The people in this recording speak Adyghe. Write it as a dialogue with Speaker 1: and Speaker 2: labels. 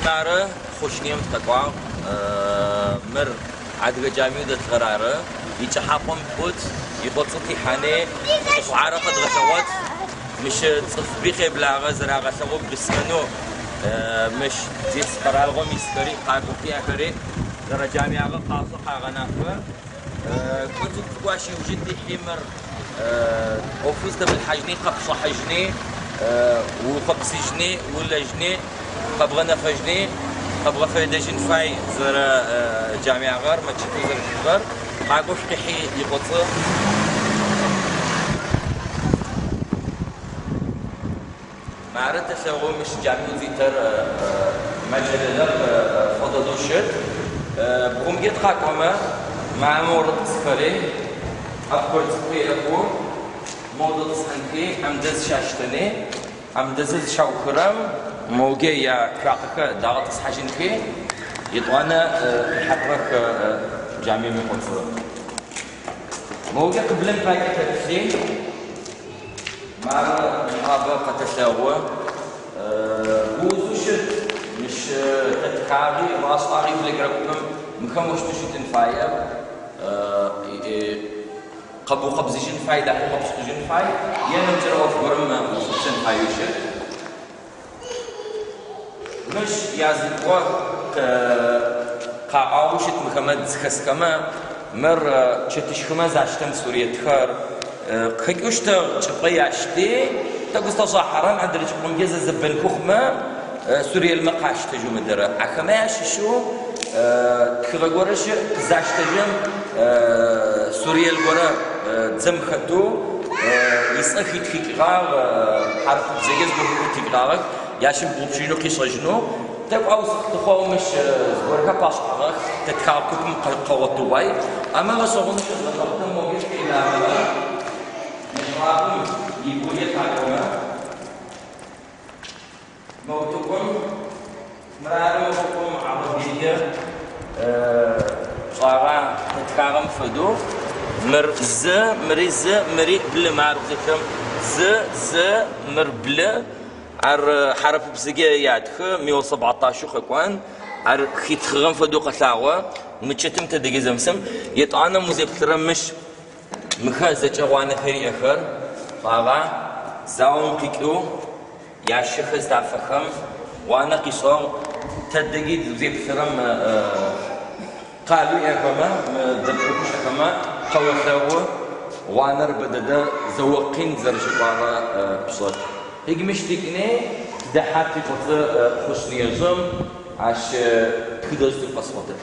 Speaker 1: Мары Хъушъныем тыкъэкӏуагъ. Мыр адыгэ джамиеу дэтыгъэр ары. Икӏыхьапӏэм ӏут, икӏоцӏы тихьани, лӏыхъугъарэ къэдгъэлъэгъот. Мыщ цӏыф би къеблагъэ зэрагъэлъэгъоу быслъымэнэу мыщ зис къэралыгъом исхэри къакӏохи ахэри зэрэджамиягъэр къашӏэ къагъэнафэ. Кӏо цӏыкӏу-цӏыкӏу ащ ыужы тихьи мыр ӏофэу зыдэбылъхьажьыни, къэпшӏыхьажьыни, уукъэбзыжьыни, улэжьыни, къэбгъэнэфэжьыни, къэбгъэфедэжьын фай зэрэджамиягъэр, мэчытэу зэрэщытыгъэр. Къакӏо шъукъихьи икӏоцӏы. Мары тэлъэгъу мыщ джамиеу зитэр мэкӏэ дэдэп, фэдэдэу щыт. Бгъумкӏэ тыкъакӏомэ, мары морэ тӏысхэри, ӏэпкъыр цӏыкӏу иӏэхэу, модэ тӏысхьанхи, амдэз щаштэни, амдэзыр зыщаухырэм моугэ яцуакъэхэр дагъэтӏысхьажьынхи, етӏуанэ къихьапӏэх джамием икӏоцӏы. Моугэ къыблэм пакӏэ тэплъи. Мары мыхьабэ къэтэлъэгъу. Гуузэу щыт. Мыщ тэтхагъи, рашӏагъи блэкӏырэ купым мыхэм ощтэу щытын фае. Къэбукъэбзыжьын фай, дахэу къэпшӏыжьын фай е нэмыкӏырэ ӏоф горэм улъыплъэн фаеу щыт. Мыщ языныкъо къаӏуагъэу щыт мыхэмэ зыхэсхэмэ, мыр чэтыщхымэ заштэм суретхэр къыхэкӏэу щытыгъ, чӏыпӏэ яшти, тӏэкӏу зытешӏахьэрэм адрэ чӏыпӏэмкӏэ зэзэбэнхэу хъумэ, суриелмэ къаштэжьэу мыдэрэ. Ахэмэ ящыщэу тхыгъэ горэ щыӏ, къызаштэжьым суриел горэ дзэм хэтэу ицӏэ хитхыкӏыгъагъ, хьарыфыбзэкӏэ зыгорэхэр хитхыкӏыгъагъэх, ящымыгъупшэжьынэу къишӏэжьынэу. Тӏэкӏу ау сыкъыхъугъ мыщ зыгорэхэр пашӏыхьагъэх, тэтхагъэ купым къэгъотыгъуай. Амэ гъэшӏэгъонэу шъозгъэлъэгъутэ могэ шъукъелагъэмэ, михрабым ибгъукӏэ такӏомэ. Мэутыкъум, мырары Мэутыкъум арабиекӏэ пшӏагъа тетхагъэм фэдэу, мыр зы, мыри зы, мыри блы, мары зэхэм зы, зы, мыр блы, ар хьарыфыбзэкӏэ ятхы, 117 къэкӏон, ар хитхыгъэм фэдэу къэлъагъо, мы чэтым тэдэкӏэ зэмысэм, етӏанэ узеплъырэм мыщ мыхэр зэкӏэ гъуанэхэр иӏэхэр, пшӏагъа, заом къикӏэу. Ящэхэр зыдафэхэм гъуанэ къишӏыгъ, тэдэкӏи узеплъырэм къалэу иӏэхэмэ, мы дэпкъэу щыӏэхэмэ къэолъэгъу гъуанэр бэдэдэ зэо къин зэрэщыкӏуагъэ пшӏэт. Иджы мыщ тикӏыни тыдэхьат икӏоцӏы Хъушъныежъым, ащ тхыдэжъ цӏыкӏу къэсӏотэт.